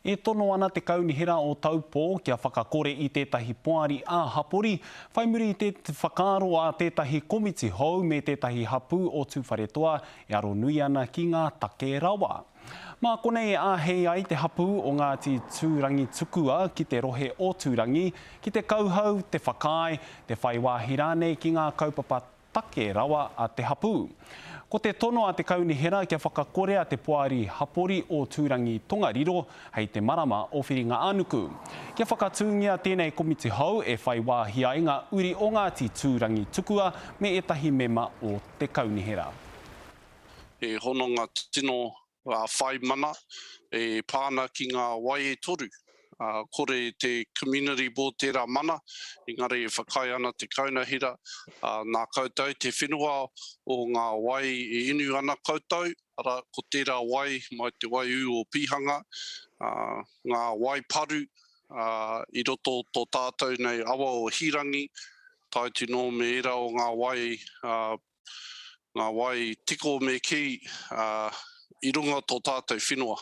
E tono ana te Kaunihera o Taupō kia whakakore i tētahi poari ā-hapori, whai muri i te whakaaro a tētahi komiti hou me tētahi hapū o Tūwharetoa e aro nui ana ki ngā take rawa. Mā konei e āhei ai te hapū o Ngāti Tūrangitukua ki te rohe o Tūrangi, ki te kauhau, te whakaae, te whai wāhi rānei ki ngā kaupapa take rawa a te hapū. Ko te tono a te kaunihera kia whakakorea te poari hapori o Tūrangi Tongariro hei te marama o Whiringa-ā-nuku. Kia whakatūngia tēnei komiti hou e whai wāhi ai ngā uri o Ngāti Tūrangi Tukua me ētahi mema o te kaunihera. He hononga tino whai mana e pā ana ki ngā wai e toru. Kore te Community Board tērā mana, engari e whakaae ana te Kaunahera, nā koutou te whenua o ngā wai e inu ana koutou, arā, ko tērā wai mai te waiū o Pīhanga, ngā wai paru i roto tō tātou nei awa o Hīrangi, tae atu nō me ērā o ngā wai ngā wai tiko me kī, i runga tō tātou whenua.